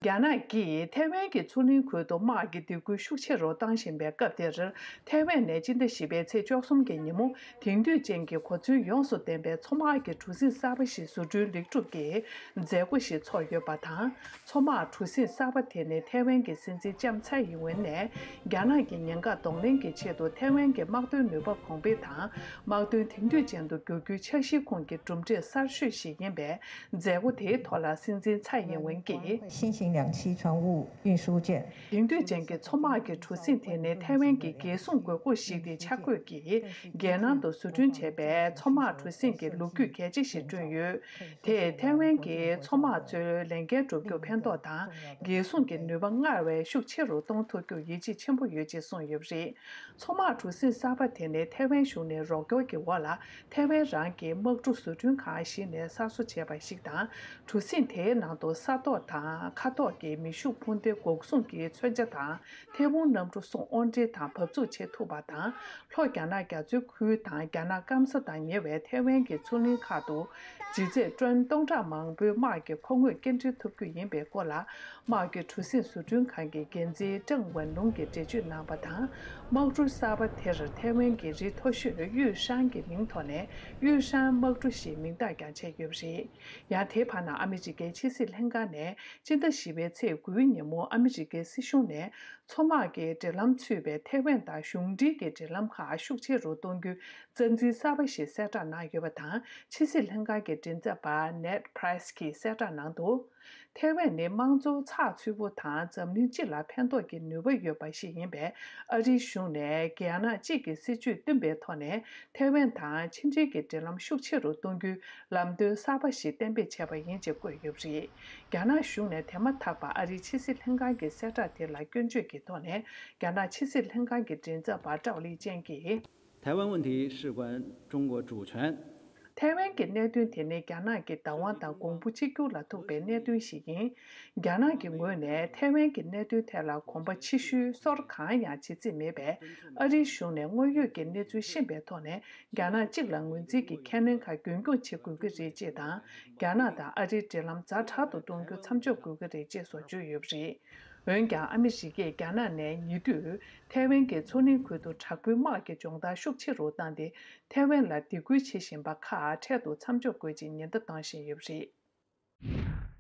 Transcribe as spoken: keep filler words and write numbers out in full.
རྒྱ་ནག་གིས་ཐའེ་ཝན་གྱི་མཚོ་གླིང་ཁུལ་དུ་དམག་གི་སྡིགས་སྐུལ་ཤུགས་ཆེ་རུ་བཏང་བཞིན་པའི་སྐབས་དེར། ཐའེ་ཝན་ནས་སྤྱི་ཟླ་བཞི་པའི་ཚེས་བཅུ་གསུམ་གྱི་ཉིན་མོ། དེང་དུས་ཅན་གྱི་གོ་མཚོན་ཡོངས་སུ་ལྡན་པའི་མཚོ་དམག་གི་གྲུ་གཟིངས་གསར་པ་ཞིག་བཟོ་སྐྲུན་ལེགས་གྲུབ་ཀྱིས་མཛད་སྒོ་ཞིག་ཚོགས་ཡོད་པ་དང་། མཚོ་དམག་གྲུ་གཟིངས་གསར་པ་དེ་ནི་ཐའེ་ཝན་གྱི་སྲིད་འཛིན་ལྕམ་ཚའེ་ཡིན་ཝེན་ནས་རྒྱ་ནག་གི་ཉེན་ཁ་གདོང་ལེན་གྱི་ཆེད་དུ་ཐའེ་ཝན་གྱི་དམག་དོན་ནུས་པ་གོང་འཕེལ་དང་། དམག་དོན་དེང་དུས་ཅན་དུ་བསྒྱུར་རྒྱུའི་འཆར་གཞིའི་ཁོངས་ཀྱི་གྲུབ་འབྲས་གསར་ཤོས་ཤིག་ཡིན་པས། མཛད་སྒོ་དེའི་ཐོག་ལ་སྲིད་འཛིན་ཚའེ་ཡིན་ཝེན་གྱིས། 新型两栖船坞运输舰。 དེང་དུས་ཅན་གྱི་མཚོ་དམག་གི་གྲུ་གཟིངས་དེ་ནི་ཐའེ་ཝན་གྱི་རྒྱལ་སྲུང་དགོས་མཁོ་ཞིག་སྟེ། འཆར་འགོད་ཀྱིས་རྒྱལ་ནང་དུ་བཟོ་སྐྲུན་བྱས་པའི་མཚོ་དམག་གྲུ་གཟིངས་ཀྱི་ལོ་རྒྱུས་གལ་ཆེ་ཞིག་བསྐྲུན་ཡོད། དེས་ཐའེ་ཝན་གྱི་མཚོ་དམག་ཚོའི་ལས་འགན་སྒྲུབ་རྒྱུར་ཕན་ཐོགས་དང་། རྒྱལ་སྲུང་གི་ནུས་པ་སྔར་བས་ཤུགས་ཆེ་རུ་གཏོང་ཐུབ་རྒྱུར་ཡིད་ཆེས་ཆེན་པོ་ཡོད་ཅེས་གསུངས་ཡོད་པ་རེད། མཚོ་དམག་གྲུ་གཟིངས་གསར་པ་དེ་ནི་ཐའེ་ཝན་གཞུང་ནས་རོགས་སྐྱོར་གྱི་འོག་ལ། ཐའེ་ཝན་རང་གི་དམག་གྲུ་བཟོ་སྐྲུན་ཁང་ཞིག་ནས་གསར་བཟོ་བྱས་པ་ཞིག་དང་། གྲུ་གཟིངས་དེའི་ནང་དུ་ས་ཐོག་དང་མཁའ་ཐོག་གི་མེ་ཤུགས་འཕུར་མདེལ་འགོག་སྲུང་གི་མཚོན་ཆ་དང་། ཐའེ་ཝན་གནམ་གྲུ་སོགས་དབོར་འདྲེན་དང་བབས་ཚུགས་བྱེད་ཐུབ་པ་དང་། ལྷོ་རྒྱ་ནག་རྒྱ་མཚོའི་ཁུལ་དང་རྒྱ་ནག་སྐམ་ས་དང་ཉེ་བའི་ཐའེ་ཝན་གྱི་མཚོ་གླིང་ཁག་ཏུ་ལྗིད་ཚད་ཊོན་སྟོང་ཕྲག་མང་པོའི་དམག་གི་མཁོ་དངོས་སྐྱེལ་འདྲེན་ཐུབ་རྒྱུ་ཡིན་པའི་སྐོར་ལ། དམག་གི་གྲུ་གཟིངས་བཟོ་སྐྲུན་ཁང་གི་འགན་འཛིན་ཀྲང་ཝན་ལུང་གིས་འགྲེལ་བརྗོད་གནང་བ་དང་། དམག་གྲུ་གསར་པ་དེར་ཐའེ་ཝན་གྱི་རི་མཐོ་ཤོས་དབྱུས་ཧྲན་གྱི་མིང་ཐོག་ནས་དབྱུས་ཧྲན་དམག་གྲུ་ཞེས་མིང་བཏགས་ཀྱང་བྱས་ཡོད་པ་རེད། ཡང་དེའི་བར་ན་ཨ་མི་རི་ཀའི་ཕྱི་སྲིད་ལྷན་ཁང་ནས་སྤྱི་ཟླ་བཞི་པའི་ཚེས་དགུའི་ཉིན་མོ་ཨ་མི་རི་ཀའི་སྲིད་གཞུང་ནས་མཚོ་དམག་གི་འབྲེལ་ལམ་ཚུད་པའི་ཐའེ་ཝན་དང་གཞུང་འབྲེལ་གྱི་འབྲེལ་ལམ་ཁག་ཤུགས་ཆེ་རུ་གཏོང་རྒྱུའི་རྩ་འཛིན་གསར་པ་ཞིག་གསལ་བསྒྲགས་གནང་ཡོད་པ་དང་། ཕྱི་སྲིད་ལྷན་ཁང་གི་མགྲིན་ཚབ་པ་ནེད་པྲེས་ཀྱིས་གསལ་བསྒྲགས་གནང་འདུག་ཐའེ་ཝན་ནི་དམངས་གཙོ་ཚགས་ཚུད་པོ་དང་འཛམ་གླིང་སྤྱི་ལ་ཕན་ཐོགས་ཀྱི་ནུས་པ་ཡོད་པ་ཞིག་ཡིན་པས། ཨ་རིའི་གཞུང་ནས་རྒྱ་ནག་གཅིག་གི་སྲིད་ཇུས་བསྟུན་པའི་ཐོག་ནས་ཐའེ་ཝན་དང་ཕྱི་འབྲེལ་གྱི་འབྲེལ་ལམ་ཤུགས་ཆེ་རུ་གཏོང་རྒྱུའི་ལམ་སྟོན་གསར་པ་ཞིག་གཏན་འབེབས་བྱས་པ་ཡིན་ཅེས་བཀོད་ཡོད་པ་རེད། རྒྱ་ནག་གཞུང་ནས་དེ་མ་ཐག་པར་ཨ་རིའི་ཕྱི་སྲིད་ལྷན་ཁང་གི་གསལ་བསྒྲགས་དེ་ལ་སྐྱོན་བརྗོད་ཀྱི་ཐོག་ནས། རྒྱ་ནག་ཕྱི་སྲིད་ལྷན་ཁང་གི་མགྲིན་ཚབ་པ་ཀྲའོ་ལི་ཅན་གྱིས། 台湾问题事关中国主权。 ཐའེ་ཝན་གྱི་གནད་དོན་དེ་ནི་རྒྱ་ནག་གི་བདག་དབང་དང་གོང་བུ་གཅིག་གྱུར་ལ་ཐུག་པའི་གནད་དོན་ཞིག་ཡིན། རྒྱ་ནག་གི་ངོས་ནས་ཐའེ་ཝན་གྱི་གནད་དོན་ཐད་ལ་གོམ་པ་ཕྱི་བཤོལ་སོར་གང་ཡང་བྱེད་རྩིས་མེད་པས། ཨ་རིའི་གཞུང་ནས་དངོས་ཡོད་ཀྱི་གནས་ཚུལ་ཤེས་པའི་ཐོག་ནས། རྒྱ་ནག་གཅིག་ལ་ངོས་འཛིན་གྱི་ཁས་ལེན་ཁག་རྒྱུན་འཁྱོངས་བྱེད་དགོས་ཀྱི་རེད་ཅེས་དང་། རྒྱ་ནག་དང་ཨ་རིའི་འབྲེལ་ལམ་ཛ་དྲག་ཏུ་གཏོང་རྒྱུ་མཚམས་འཇོག་དགོས་ཀྱི་རེད་ཅེས་སོགས་བརྗོད་ཡོད་པ་རེད། འོན་ཀྱང་ཨ་མི་རི་ཀས་རྒྱ་ནག་ནས་ཉེ་དུས་ཐའེ་ཝན་གྱི་མཚོ་གླིང་ཁུལ་དུ་དྲག་པོའི་དམག་གི་སྦྱོང་བརྡར་ཤུགས་ཆེ་རུ་བཏང་སྟེ། ཐའེ་ཝན་ལ་སྡིགས་སྐུལ་བྱེད་བཞིན་པ་ཁག་འཕྲལ་དུ་མཚམས་འཇོག་དགོས་ཅེས་ཉེན་བརྡ་བཏང་བཞིན་ཡོད་པ་རེད།